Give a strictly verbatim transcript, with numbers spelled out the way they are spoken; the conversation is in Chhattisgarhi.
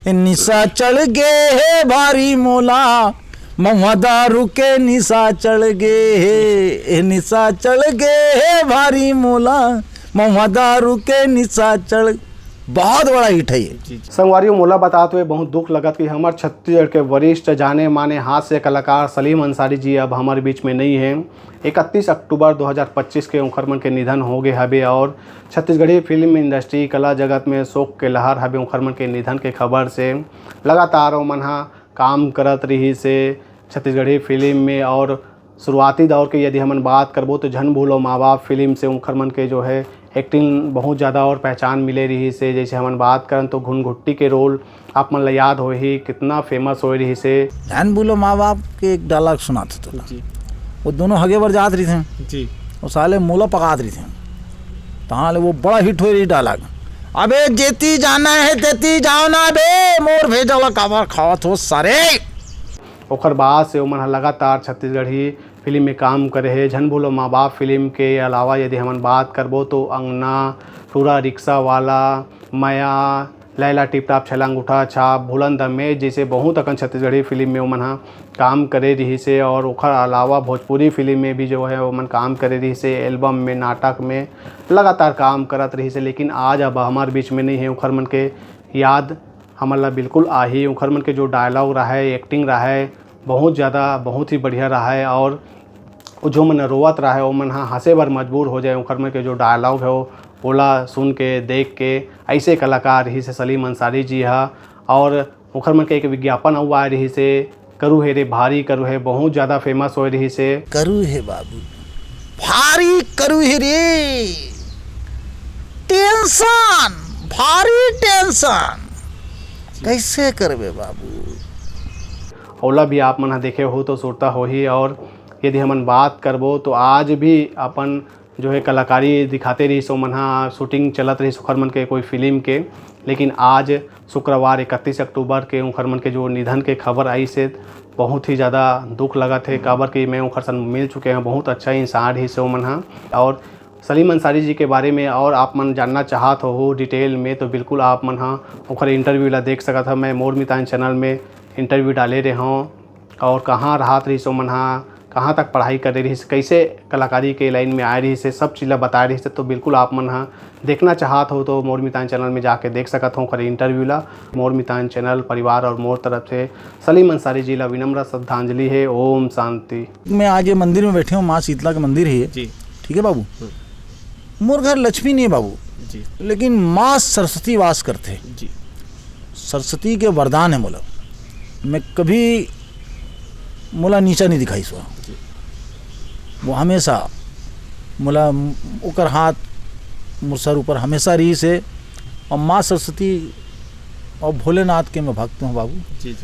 ए निशा चढ़ गे हे भारी मोला, महुआ दारू के निशा चढ़ गे हे। ए निशा चढ़ गे हे भारी मोला, महुआ दारू के निशा चढ़। बहुत बड़ा हिट है ये। संगवारियों, मोला बतात हुए बहुत दुख लगत कि हमर छत्तीसगढ़ के वरिष्ठ जाने माने हास्य कलाकार सलीम अंसारी जी अब हमर बीच में नहीं है। इकतीस अक्टूबर दो हज़ार पच्चीस के उंखर मन के निधन हो गए हबे और छत्तीसगढ़ी फिल्म इंडस्ट्री, कला जगत में शोक के लहर हबे उंखर मन के निधन के खबर से। लगातार ओमन ह काम करत रिहिस हे छत्तीसगढ़ी फिल्म में और शुरुआती दौर के यदि हमन बात करबो तो झन भूलो माँ बाप फिल्म से उंखर मन के जो है एक्टिंग बहुत ज़्यादा और पहचान मिले रिहिस हे। जैसे हमन बात करन तो घुनघुट्टी के रोल आप मन ला याद होही, कितना फेमस होए रिहिस हे। झन भूलो माँ बाप के एक डायलॉग सुनात हों तोला। जी। वो दोनों हगे बर जात रहिथे। जी। वो साले मोला पकात रहिथे। तहाँ ले वो बड़ा हिट होए रहिस डायलॉग, "अबे जेती जाना है तेती जाओ ना बे, मोर भेजा ला काबर खावत हो सारे।" ओकर बाद से ओमन ह लगातार छत्तीसगढ़ी फिल्म में काम करे हे। झन भूलो माँ बाप फिल्म के अलावा यदि हमन बात करबो तो अंगना, टूरा रिक्शा वाला, मया, लैला टिप टाप, छैला अंगूठा छाप, भूलन द मेज जैसे बहुत अकन छत्तीसगढ़ी फिल्म में ओमन ह काम करे रिहिस हे और ओखर अलावा भोजपुरी फिल्म में भी जो है ओमन काम करे रिहिस हे, एल्बम में, नाटक में लगातार काम करत रिहिस हे। लेकिन आज अब हमर बीच में नहीं है। ओखर मन के याद हमन ला बिल्कुल आही। ओखर मन के जो डायलॉग रहा है, एक्टिंग रहा है, बहुत ज़्यादा, बहुत ही बढ़िया रहा है और जो मन रोवत रहा है, वो मन ह हंसे बर मजबूर हो जाए। ओखर मन के जो डायलॉग है, वो ओला सुन के, देख के, ऐसे कलाकार रिहिस हे सलीम अंसारी जी ह। और ओखर मन के एक विज्ञापन अउ आए रिहिस हे, "करू हे रे भारी करू हे", बहुत ज़्यादा फेमस होए रिहिस हे। करू हे बाबू, भारी करू हे रे, टेंशन, भारी टेंशन, कैसे करबे बाबू। ओला भी आप मन ह देखे हो तो सुरता होही। और यदि हमन बात करबो तो आज भी अपन जो है कलाकारी दिखाते रहिस ओमन ह, शूटिंग चलत रहिस ओखर मन के कोई फिल्म के। लेकिन आज शुक्रवार इकतीस अक्टूबर के ओखर मन के जो निधन के खबर आइस हे, बहुत ही ज़्यादा दुख लगत हे, काबर कि मैं ओखर संग मिल चुके हंव, बहुत अच्छा इंसान रहिस हे ओमन ह। और सलीम अंसारी जी के बारे में और आप मन जानना चाहत हो डिटेल में तो बिल्कुल आप मन ह ओखर इंटरव्यू ला देख सकत ह। मैं मोर मितान चैनल में इंटरव्यू डाले रहे हूँ और कहाँ रहत रहिस ओमन ह, कहाँ तक पढ़ाई करे रहिस, कैसे कलाकारी के लाइन में आए रहिस हे, सब चीज़ ला बताए रहिस हे। तो बिल्कुल आप मन ह देखना चाहत हो तो मोर मितान चैनल में जाके देख सकत हो ओखर इंटरव्यू ला। मोर मितान चैनल परिवार और मोर तरफ से सलीम अंसारी जी ला विनम्र श्रद्धांजलि है। ओम शांति। मैं आज ये मंदिर में बैठे हूँ, माँ शीतला के मंदिर है ये। जी। ठीक है बाबू, मोर घर लक्ष्मी नहीं है बाबू, जी। लेकिन माँ सरस्वती वास करते हैं। जी। सरस्वती के वरदान है मोला, मैं कभी मोला नीचा नहीं दिखाइस। जी। वो हमेशा मोला, ओकर हाथ मोर सर ऊपर हमेशा रहिस हे। और माँ सरस्वती और भोलेनाथ के मैं भक्त हूँ बाबू। जी, जी।